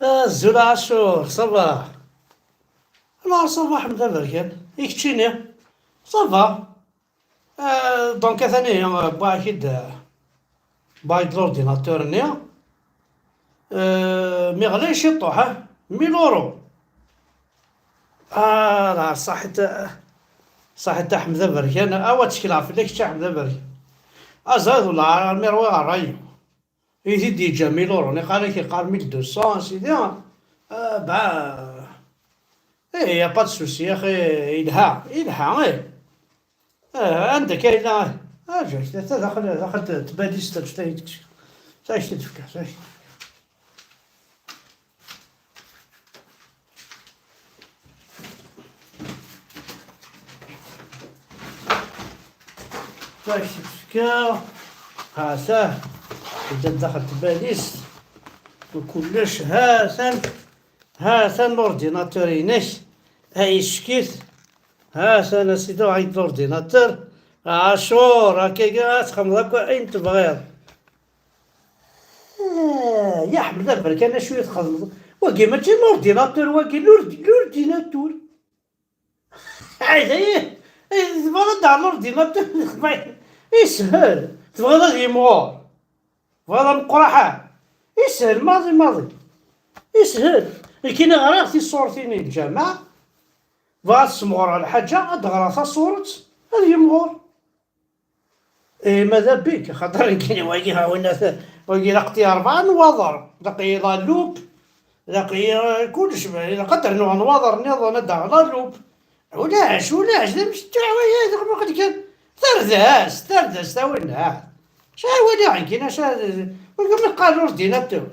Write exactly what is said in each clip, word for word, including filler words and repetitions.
Azul a Ɛacur, ça va? Alors, ça va, ḥmed aberkan. I keččini? Ça va. Euh, donc, atani, euh, wwiɣ-ak-id, euh, wwiɣ-ak-d l'ordinateur-nni. Euh, mi ɣlay ciṭuḥ, hein? Mille euros. Ah, la, ṣaḥit, ṣaḥit a ḥmed aberkan. Awa ttekleɣ fell-ak kečč a ḥmed aberkan. Azad, wala armi rwiɣ ṛṛay-iw. I t-id-yeǧǧa mille euros, niqal-ak yeqqar mille deux cents, a sidi, ah, bah, eh, y a pas de souci, axi, yelha, yelha, eh. Eh, anda akka yella? Ah, ǧǧet, ta daxel, daxel tbalizt, ta, ta, ta, ta, ta, ta, ta, Yak tefka, ha-t-ah, yedda daxel tbalizt, u kullec, ha-t-an, ha-t-an l'ordinateur-inek, ay ickit, ha-t-an a sidi, ay l'ordinateur, Ɛacur, akka ad txedmeḍ akk ayen tebɣiḍ. Ah, ya ḥmed aberkan, acu i txedmeḍ? Wagi mačči l'ordinateur, wagi l'ord-, l'ordinateur. Ay, ay, ay, tebɣiḍ ad d-ɛerḍeḍ l'ordinateur? Ishel. Tebɣiḍ ad yimɣur? Tebɣiḍ ameqqraḥ? Ishel maḍi maḍi. Ishel. Nekkini ɣriɣ tiṣurtin n lǧameɛ. Bɣiɣ ad semɣureɣ lḥaǧa, ad d-ɣreɣ taṣuret, ad yimɣur. Eh, ma d abik, axaṭer nekkini wagi, ha, wina t-, wagi ilaq-t i rebɛa n waḍer. Ilaq-iyi la loupe, ilaq-iyi, eh, kullec, ilaq ad d-rnuɣ nnwaḍer nniḍen ad d-aɣeɣ la loupe. Ulac, ulac, d amecṭuḥ waya, d aɣmuq kan. Tardast, tardast, a winna. Ca wali nekkini, ca, wagi ma yeqqar l'ordinateur.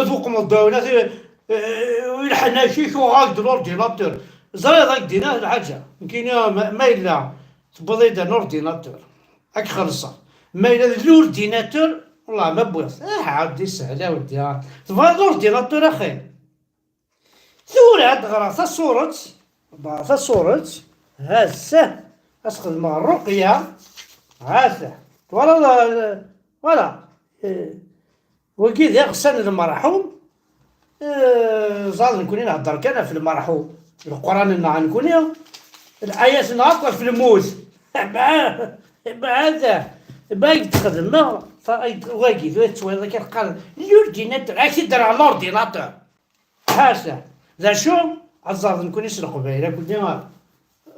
Tuqmeḍ dawna, ilḥen-ak-ik, uɣal-d l'ordinateur. Ẓriɣ ad k-d-iniɣ lḥaǧa. Nekkini ma, ma yella tewwiḍ-iyi-d un ordinateur, ad k-xellṣeɣ. Ma yella d l'ordinateur, wellah ma wwiɣ-t. Ah, ɛawed yeshel a weddi. Tebɣiḍ l'ordinateur axi? Tura ad ɣreɣ taṣuret, ɣreɣ taṣuret, ha-tt-ah, ad s-xedmeɣ ṛṛuqya, ha-tt-ah. Twalaḍ, eh, voilà. Eh, wagi d iɣsan n lmerḥum. Eh, ẓad nekkni nhedder kan ɣef lmerḥum. Leqran-nneɣ nekkni, l-ayat-nneɣ akk ɣef lmut. Mɛa, mɛa, mɛa i d-xedmeɣ, fa-, wagi, tura tettwaliḍ akka teqqar, l'ordinateur, ad k-id-rreɣ l'ordinateur. Ḥaca. D acu? Aẓaḍ nekkni s Leqbayel, akk-nni,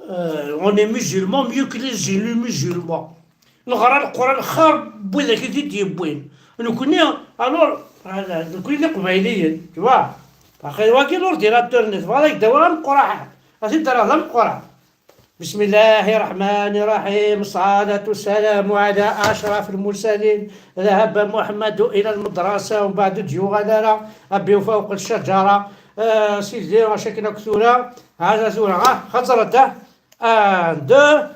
euh, on est musulmans mieux que les musulmans. Neɣra Leqran xir n widak i t-id-yewwin. Nekkni, alors, nekkni d Iqbayliyen, tu vois. Axi wagi l'ordinateur-nni, tebɣiḍ ad k-d-awiɣ ameqqran. Ad t-id-rreɣ d ameqqran. بسم الله الرحمن الرحيم. الصلاة والسلام على أشرف المرسلين. ذهب محمد إلى المدرسة ومن بعد جيو غدارة أبي فوق الشجرة. آه، سيدي، واش كنا كثورة؟ هذا ثورة، ها، خزرت، ها. آه، دو،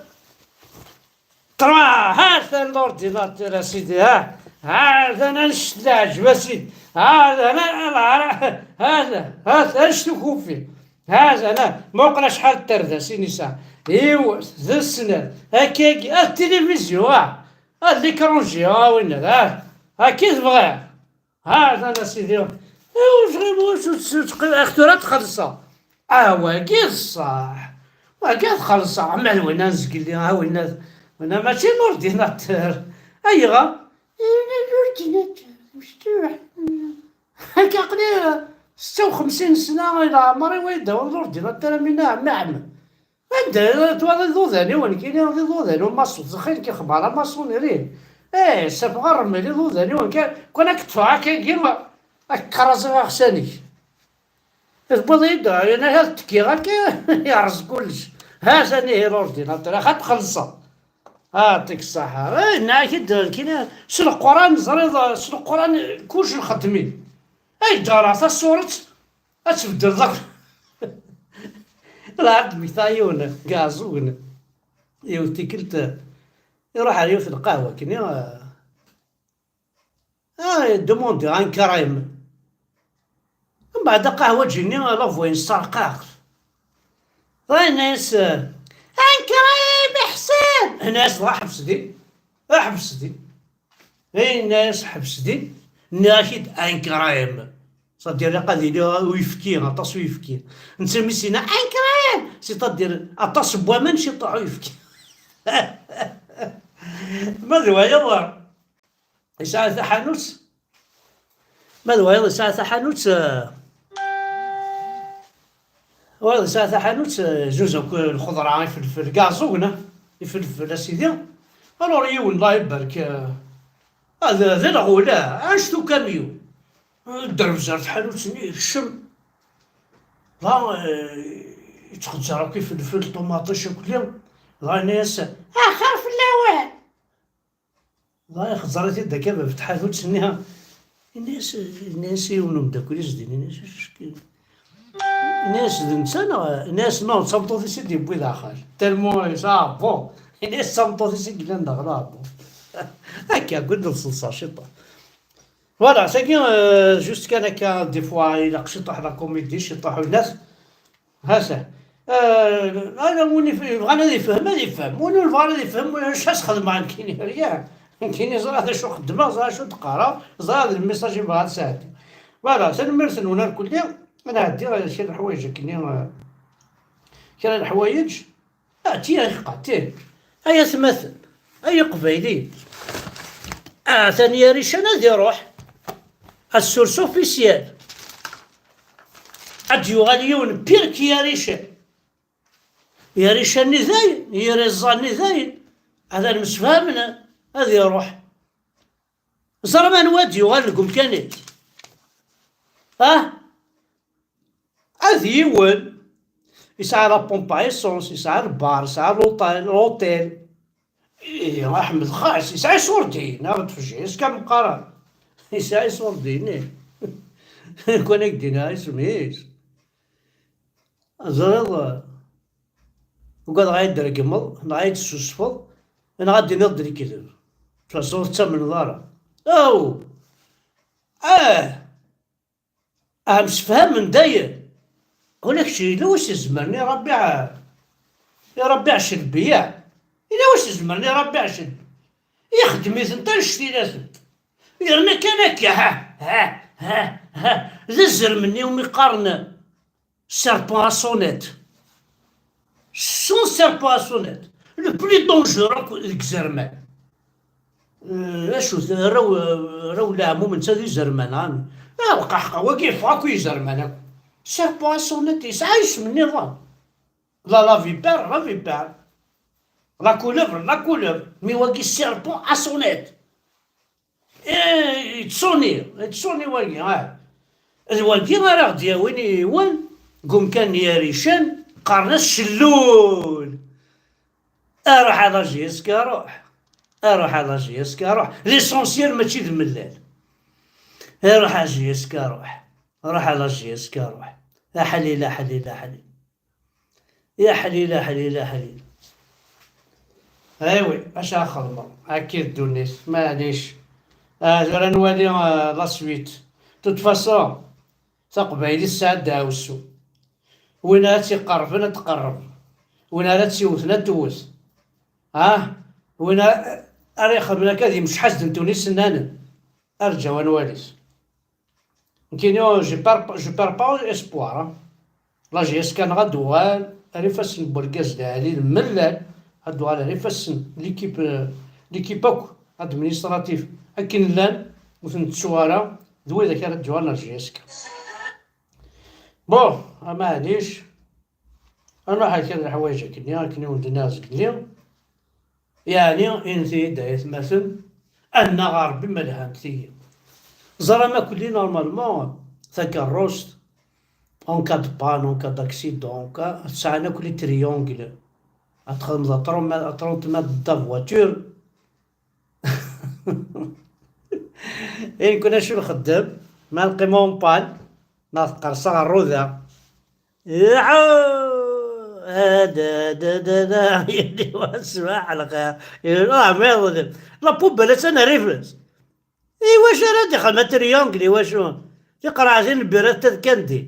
ترا، هذا l'ordinateur، يا سيدي، ها. هذا أنا نشتلاج، يا سيدي. هذا أنا، أنا، هذا، هذا، أنا شتو كوفي. Ha-t-ana, muqel acḥal n terdasin yesɛa. Yiwet, d snat, akkagi, ah, tilivizyu, ah, ah, l'écran géant, ah, winna, ah, akka i t-bɣiɣ. Ha-t-ana sidi. Iw, ur ẓriɣ wacu tt-, tt-, tt-, tura ad t-xellṣeɣ. Ah, wagi d ṣṣeḥ. Wagi ad t-xellṣeɣ. Ama d winna n zgelli, ah, winna, winna mačči n ordinateur. Ayɣer? L'ordinateur, mecṭuḥ. Akka aql-i setta u xemsin sna i leɛmer-iw, ay d-awiḍ l'ordinateur, a mina ɛemmi Ḥmed. Anda twalaḍ iḍudan-iw nekkini, d iḍudan umaṣun, xir-k ixbar amaṣun irin. Eh, safeɣ ṛṛmel iḍudan-iw nekk, kan ad k-ṭṭfeɣ akkagi, ad k-qqraẓeɣ iɣsan-ik. Tewwiḍ-iyi-d, yani, ad ttekkiɣ akka, yerreẓ kullec. Ha-t-an ihi l'ordinateur, axaṭ xellṣeɣ. Ɛṭik ṣṣeḥḥa. Eh, yenna-ak-id nekkini, s Leqran, ẓriḍ, s Leqran, kullec nxeddem-it. Ay d-ɣreɣ taṣuret, ad tbeddleḍ akk. Lɛebd mektaɣ yiwen n Iɛeẓẓugen. Yiwet tikkelt, iruḥ ar yiwet n lqahwa, akken, ah, ah, demande un crème. Mbeɛd aqahwaǧi-nni, la voix-ines terqeq. Yenna-yas, "Un crème, Ḥsen!" Yenna-yas, "Dɣa ḥbes din, ḥbes din." Yenna-yas, "Ḥbes din." Nniɣ-ak-id, un gramme. C'est-à-dire, ilaq ad yili uyefki, aṭas uyefki. Netta mi s-yenna un gramme, c'est-à-dire aṭas n waman, ciṭuḥ uyefki. Ma d wayeḍ yesɛa taḥanut, ma d wayeḍ yesɛa taḥanut, eh, wayeḍ yesɛa taḥanut, eh, zuz akk lxeḍra, ifelfel, kkaẓ, ifelfel, a sidi. Alors yiwen, Allah ibarek, eh, Ah, d, d lɣula, anect ukamyun. Dderrez ar tḥanut-nni, yekcem. Dɣa, eh, yettxezzar akk ifelfel, ṭumaṭic, akk li. Dɣa yenna-yas, "Axir fell-awen!" Dɣa ixeẓẓer-it-id akka bab n tḥanut-nni. Yenna-yas, yenna-yas i yiwen umeddakel-is din, yenna-yas, "Acu-k?" Yenna-yas, "D netta neɣ?" Yenna-yas, "Non, d tameṭṭut-is i d-yewwi daxel." Tellement yesɛa aɛebbuḍ. Yenna-yas, "D tameṭṭut-is i yellan daxel aɛebbuḍ." Akka, akked lṣelṣa ciṭuḥ. Voilà, tagi, euh, juste kan akka, des fois, ilaq ciṭuḥ la comédie, ciṭuḥ unat. Hasa. Euh, ala win if-, yebɣan ad ifhem, ad ifhem. Win ur yebɣi ara ad ifhem, acu ad s-xedmeɣ nekkini? Rien. Nekkini ẓriɣ d acu xeddmeɣ, ẓriɣ acu d-qqareɣ, ẓriɣ d lmessage i bɣiɣ ad sɛeddiɣ. Voilà, tanemmirt-nwen arkelli. Ad nɛeddi kra n leḥwayeǧ akkenni, euh, kra n leḥwayeǧ. Ah, tiya iqatin. Ay atmaten, ay iqbayliyen. Atan Yarican ad iruḥ. Assurus officiel. Ad d-yuɣal yiwen pire que Yarican. Yarican-nni dayen, Yiriẓa-nni dayen. Ad msefhamen, ad iruḥ. Ẓer anwa ad d-yuɣal deg umkan-is. Ah? Ad yiwen, yesɛa la pompe à essence, yesɛa lbar, yesɛa l'hôtel, l'hôtel. Ihi, Aḥmed xas, yesɛa iṣurdiyen, neɣ d fejjis, kam qqaren. Yesɛa iṣurdiyen, ih. Kwan ak-d-iniɣ isem-is. Ẓriɣ, ugadeɣ ad yi-d-tregmeḍ, neɣ ad yi-d-tessusfeḍ, neɣ ad d-tiniḍ d lekdeb. Tura ur tettamneḍ ara. Aw! Ah! Ah, msefhamen dayen. Ula kečč yella wi s-izemren i Ṛebbi, i Ṛebbi Ɛcelbiya. Yella wi s-izemren i Ṛebbi Ɛcelbiya. Ixdem-itent annect-ilatent. Yerna kan akka, ha, ha, ha, ha. D azrem-nni umi qqaren serpent à sonnette. Son serpent à sonnette. Le plus dangereux akk deg izerman. Eh, acu, arraw, arraw n leɛmum netta d izerman, ah. Ah, lqaḥqa, wagi yeffeɣ akk i izerman akk. Serpent à sonnette, yesɛa isem nniḍen. La, la vipère, la vipère. La couleuvre, la couleuvre. Mi wagi serpent à sonnette. Eh, yettṣuni, yettṣuni wagi, ah. D wagi ara ɣ-d-yawin yiwen deg umkan n Yarican, qqaren-as Cellul. Aruḥ a la J S K, ruḥ. Aruḥ a la J S K, ruḥ. L'essentiel mačči d mellal. Aruḥ a J S K, ruḥ. Ruḥ a la J S K, ruḥ. Aḥlil, aḥlil, aḥlil. Aḥlil, aḥlil, aḥlil. Aywi, acu ara xedmeɣ? Akka i d ddunit, maɛlic. Ah, tura nwali, ah, la suite. De toute façon, taqbaylit tesɛa ddeɛwessu. Win ara tt-iqerrben, ad tqerreb. Win ara tt-iwten, ad tewwet. Ah, win ara, ara ixedmen akka, ad yemceḥ-as-d n tuni sennanen. Arǧaw ad nwali-t. Nekkini, je perds, je perds pas espoir, hein. La J S K neɣ ad d-uɣal ar ifassen n wergaz lɛali d mellal, ad d-uɣal ar ifassen n l'équipe, euh, l'équipe akk administratif akken llan, ur ten-tettu ara, d widak ara d-yuɣalen ar J S K. Bon, a maɛlic, ad nruḥ ar kra n leḥwayeǧ akkenni, akken i wen-d-nniɣ zgelli. Yeɛni, init-iyi-d ay atmaten, annaɣ a Rebbi ma lhant tigi. Ẓram akk-lli normalement takeṛṛust, en cas de panne, en cas d'accident, en cas, sɛan akk les triangles. Ad txedmeḍ à trente mètres, à trente mètres de ta voiture. I nekni acu nxeddem? Ma lqima en panne, neɣ teqqers aɣerruda. Iɛu! Ada, ada, ada, ada. Yelli wa, smaḥ lxir. Iruḥ ma yeḍlem. La poubelle attan rrif-s. I wacu ara d-ixdem triangle, i wacu? Tiqerɛatin n lbira ad kan din.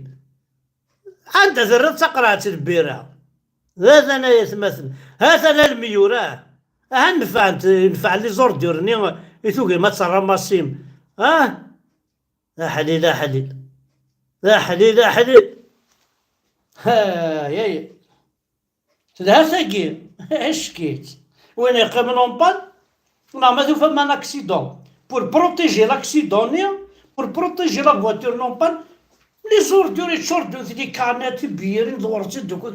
Anda terriḍ taqerɛet n lbira? Hatan ay atmaten. Hatan a lemyura. Aha nfɛent, nfeɛ les ordures-nni i tugim ad terramasim. Ah? Aḥlil, aḥlil. Aḥlil, aḥlil. Ha, ya, ya. Telha tagi. Ackit. Win yeqqimen en panne, neɣ ma tufam un accident. Pour protéger l'accident-nni, pour protéger la voiture en panne, les ordures, les ordures, les canettes, les bières, les ordures, de quoi,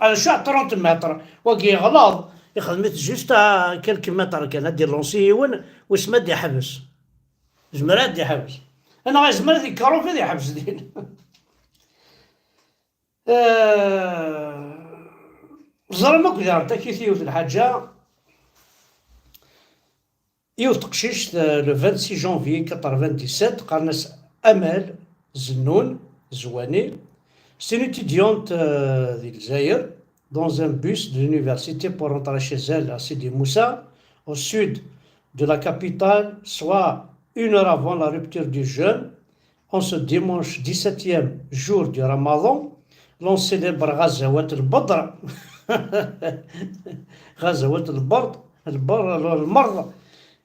à trente mètres. Wagi yeɣleḍ, ixdem-it juste à quelques mètres kan, ad d-ilansi yiwen, wissen ma ad d-iḥbes. Zemreɣ ad d-iḥbes. Anaɣ yezmer ad yekker ufid iḥbes din. Eh, ẓram akk daɣen takit yiwet lḥaǧa. Yiwet teqcict, eh, le vingt-six janvier quatre-vingt-dix-sept, qqaren-as Amel Zennun Zwani. C'est une étudiante, euh, di Lezzayer, dans un bus de l'université pour rentrer chez elle à Sidi Moussa, au sud de la capitale, soit une heure avant la rupture du jeûne. En ce dimanche dix-septième jour du Ramadan, l'on célèbre Ghazawat al-Badr. Ghazawat al-Bard, al-Bar, al-Mard.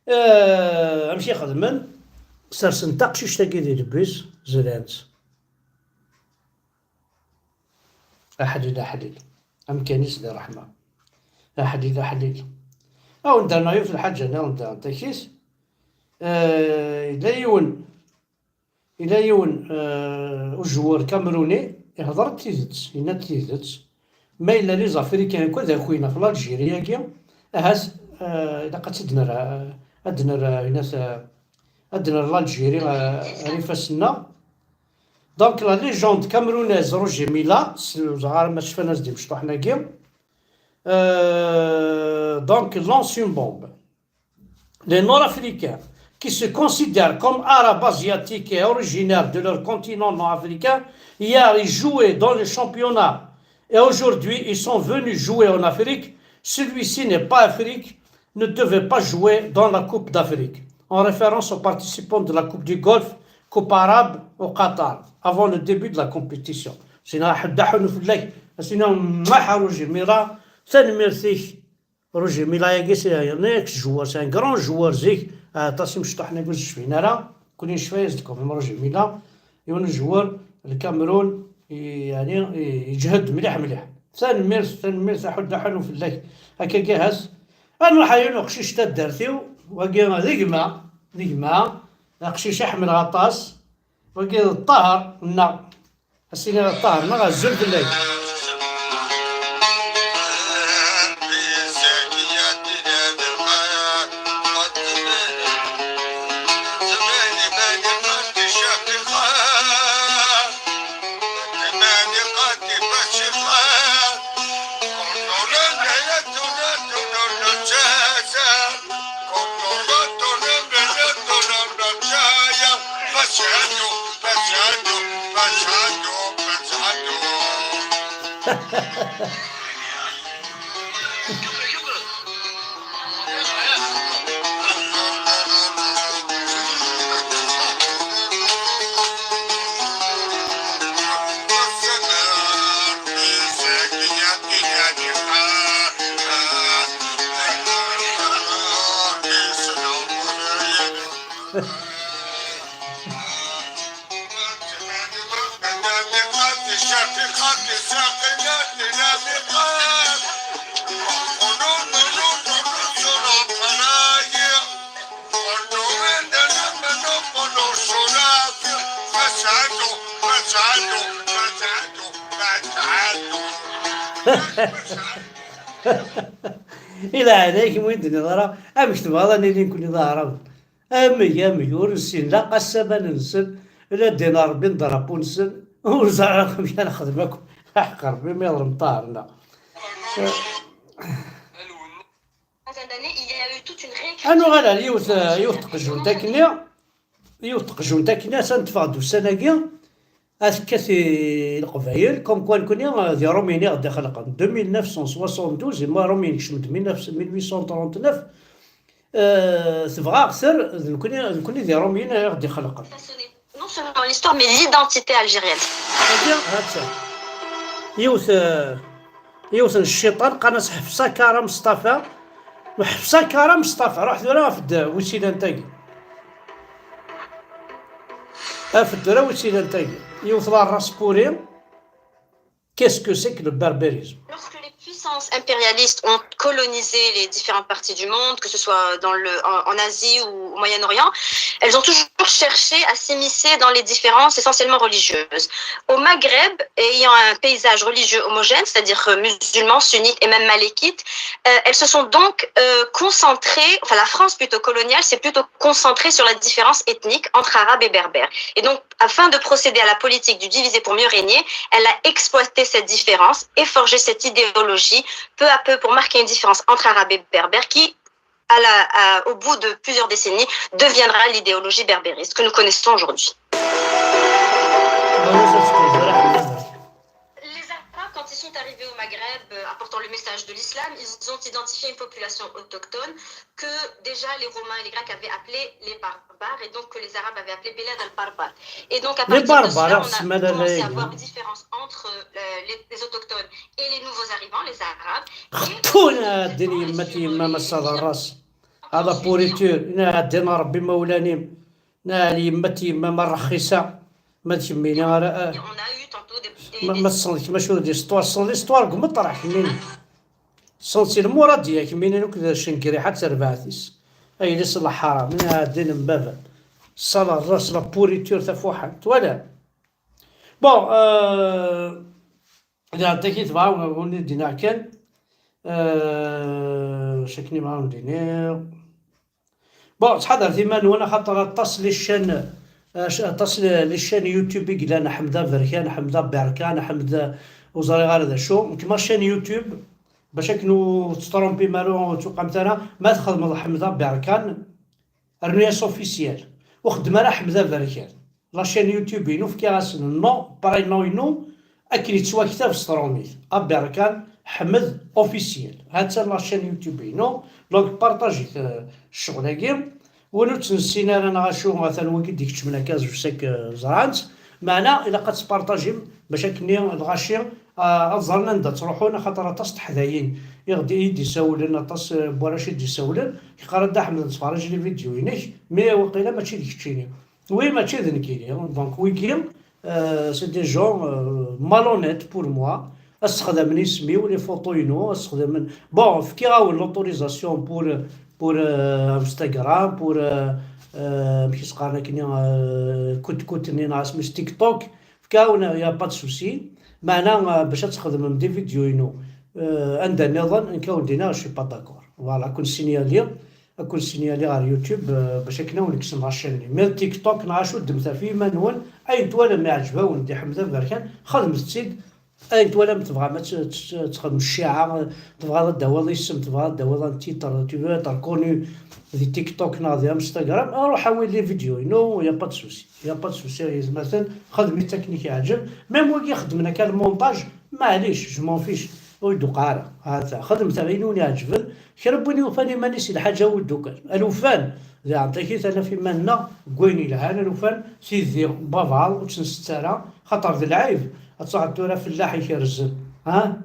Eh, amek i xedmen? Sersen taqcict-agi di lebis, zlan-tt. Aḥlil, aḥlil. Amkan-is di ṛṛeḥma. Aḥlil, aḥlil. Awen-d-rnu yiwet lḥaǧa nniḍen daɣen takit. Eh, yella yiwen, yella yiwen, eh, ujewwer kamruni, ihḍer-d tidet, yenna-d tidet. Ma yella les Africains akk ad akkin ɣef l'Algérie-agi, ahat, eh, ilaq ad tt-id-nerr, eh, ad d-nerr, eh, yenna-t, eh, ad d-nerr l'Algérie, eh, ar ifassen-nneɣ. Donc, la légende camerounaise Roger Milla, s-, ur ẓriɣ ara ma cfan-as-d imecṭuḥen-agi, euh, donc, lance une bombe. Les Nord-Africains, qui se considèrent comme Arabes asiatiques et originaires de leur continent nord-africain, hier ils jouaient dans le championnat et aujourd'hui ils sont venus jouer en Afrique. Celui-ci n'est pas Afrique, ne devait pas jouer dans la Coupe d'Afrique, en référence aux participants de la Coupe du Golfe, Coupe arabe au Qatar, avant le début de la compétition. Sina ḥedd aḥunu fell-ak, a sina mmaḥ a Roger Milla, tanemmirt-ik. Roger Milla-agi, c'est un ex-joueur, c'est un grand joueur zik, aṭas imecṭuḥen-agi ur s-cfin ara, kuni necfa-yas-d quand même Roger Milla, yiwen ujewwer n Lkamerun, i-, yeɛni, i-, yeǧhed mliḥ, mliḥ. Tanemmirt, tanemmirt, aḥud aḥunu fell-ak. Akkagi ahat, ad nruḥ a yiwen uqcic taddart-iw, wagi d gma, d gma, d aqcic i ḥemmleɣ aṭas, wagi d Ṭaher, neɣ, ad s-iniɣ d Ṭaher, neɣ azul fell-ak. Ila ɛlayk, ur yi-d-tenniḍ ara amek tebɣiḍ ad nili nekkni d aɛraben. Amek, amek, ur nessin la qassaban-nsen, la ddin Ṛebbi n drapeau-nsen, ur ẓriɣ amek ara nexdem akk. Aḥeqq Ṛebbi ma yeḍlem ṭaher-nneɣ. Cette année, il y a eu toute une réécriture. Ad nuɣal ar yiwet, yiwet teqjunt akkenni, yiwet teqjunt akkenni, atan teffeɣ-d ussan-agi, ad tekkat i Leqbayel, comme quoi nekkni, eh, d Iṛumyen i ɣ-d-ixelqen. Deux mille neuf cent soixante-douze, i ma Iṛumyen kecmen-d mille neuf, mille huit cent trente-neuf, eh, tebɣa aɣter, d nekkni, d nekkni d Iṛumyen i ɣ-d-ixelqen. Non seulement l'histoire, mais l'identité algérienne. Agi, ha-tt-a. Yiwet, eh, yiwet n cciṭan, qqaren-as Ḥefsa Kara Mustafa. Ḥefsa Kara Mustafa, ruḥ tura ɣef d-, wisilan-tagi. Af tura wi tt-ilan tagi. Yiwet la raspuri. Qu'est-ce que c'est que le berbérisme? Lorsque les puissances impérialistes ont colonisé les différentes parties du monde, que ce soit dans le, en, en Asie ou au Moyen-Orient, elles ont toujours cherché à s'immiscer dans les différences essentiellement religieuses. Au Maghreb, ayant un paysage religieux homogène, c'est-à-dire euh, musulman, sunnite et même malékite, euh, elles se sont donc euh, concentrées, enfin la France plutôt coloniale s'est plutôt concentrée sur la différence ethnique entre Arabes et Berbères. Et donc, afin de procéder à la politique du diviser pour mieux régner, elle a exploité cette différence et forgé cette idéologie peu à peu pour marquer une différence entre Arabes et Berbères qui, à la, à, au bout de plusieurs décennies, deviendra l'idéologie berbériste que nous connaissons aujourd'hui. Les Arabes, quand ils sont arrivés au Maghreb, euh, apportant le message de l'islam, ils ont identifié une population autochtone que déjà les Romains et les Grecs avaient appelée les barbares et donc que les Arabes avaient appelé Belad al-Barbar. Et donc à Les partir de cela, barbares, on a c'est malade, commencé à hein. Voir une différence entre euh, les, les autochtones et les nouveaux arrivants, les Arabes. Et Xeṭṭun les ɛeddi n musulmans, yemma les tiyemma ma Sudanais, ssaḍ ras. Hada puritur, ina ɛeddi n Rebbi mawlan-im. Na yemma tiyemma ma rxisa. Ma d kemmini ara. On a eu tantôt des, des, Ma des ma tessneḍ kemm acu d l'histoire, tessneḍ l'histoire deg umeṭreḥ kemmini. Tessneḍ si lmurad-ya kemmini akk d cengriḥa d terbaɛt-is. Ay d-is lḥaram, ina ɛeddi n baba. Ssaḍ ras, la puritur tafuḥant. Twala. Bon, euh, d aɛeddaki tebɣa ur d-iniɣ kan. Euh, acu akken i bɣa ur d-iniɣ. Bon, ttḥadaret iman-nwen axaṭer aṭas les chaînes, euh, aṭas les, les chaînes YouTube i yellan, Ḥmed Aberkan, Ḥmed Aberkan, Ḥmed ur ẓriɣ ara d acu. Nekk ma chaîne YouTube, bac akken ur tettṛumpim ara, ur tuqamt ara, ma txedmeḍ Ḥmed Aberkan, rnu-yas officiel. Ur xeddem ara Ḥmed Aberkan. La chaîne YouTube-inu, fkiɣ-asen nom, prénom-inu, akken yettwaktab s tṛumit. Aberkan Ḥmed officiel. Ha-tt-an la chaîne YouTube-inu. Donc, partajit, euh, ccɣel-agi. Win ur tt-nessin ara neɣ acu, atan wigi d-ikeččmen akka, je sais que ẓran-tt. Meɛna, ilaq ad tt-partajim bac akken lɣaci, euh, ad ẓren anda ttruḥun, axaṭer aṭas n teḥdayin i ɣ-d-, i d-isawlen, aṭas, euh, n warrac i d-isawlen. Yeqqar-d Dda Ḥmed, nettferrij les vidéos-inek, mais waqila mačči d keččini. Oui, mačči d nekkini. Donc, wigi, euh, c'est des gens, euh, malhonnêtes pour moi. Ad sexdamen isem-iw, les photos-inu, ad sexdamen. Bon, fkiɣ-awen l'autorisation pour, pour, euh, Instagram, pour, euh, euh, amek i s-qqaren akken, euh, kut kut-nni neɣ asmi-s TikTok. Fkiɣ-awen, y a pas de souci. Meɛna, euh, bac ad txedmem des vidéos-inu, euh, anda nniḍen, nekk ad wen-d-iniɣ, je suis pas d'accord. Voilà, ad ken-signaliɣ. Ad ken-signaliɣ ɣer YouTube, euh, bac akken ad wen-kksen la chaîne-nni. Mais TikTok neɣ acu, ddmet ɣef yiman-nwen, ayen twalam iɛǧeb-awen di Ḥmed Aberkan, xedmet-tt-id. Ayen twalam tebɣam ad t-, t-, txedmem cciɛa, tebɣiḍ ad d-tawiḍ isem, tebɣiḍ ad d-tawiḍ un titre, tu veux être connu di TikTok neɣ di Instagram, ruḥ awi les vidéos-inu, y a pas de souci. Y a pas de souci, ay atmaten, xedmet-tt akken i k-iɛǧeb. Même wigi xeddmen akka le montage, maɛlic, je m'en fiche, ur yi-d-tuqiɛ ara. Ha-tt-a, xedmet ayen i wen-iɛeǧben. Kra n win yufan iman-is i lḥaǧa ur d-tukan. Alufan, d aɛeṭṭak i t-naf iman-nneɣ deg wayen yelhan, alufan, tiddi n baba ur tt-nsett ara, xaṭer d lɛib. Ad truḥeḍ tura fellaḥ ikerrzen, ha?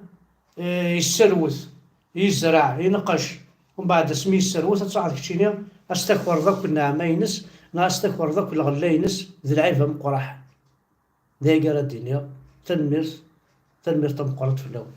Eh, yesserwet, yezreɛ, yenqec. Umbeɛd asmi yesserwet, ad truḥeḍ keččini, ad s-takreḍ akk nneɛma-ines, neɣ ad s-takreḍ akk lɣella-ines, d lɛib ameqqran. D ayagi ara d-iniɣ, tanemmirt, tanemmirt tameqqrant fell-awen.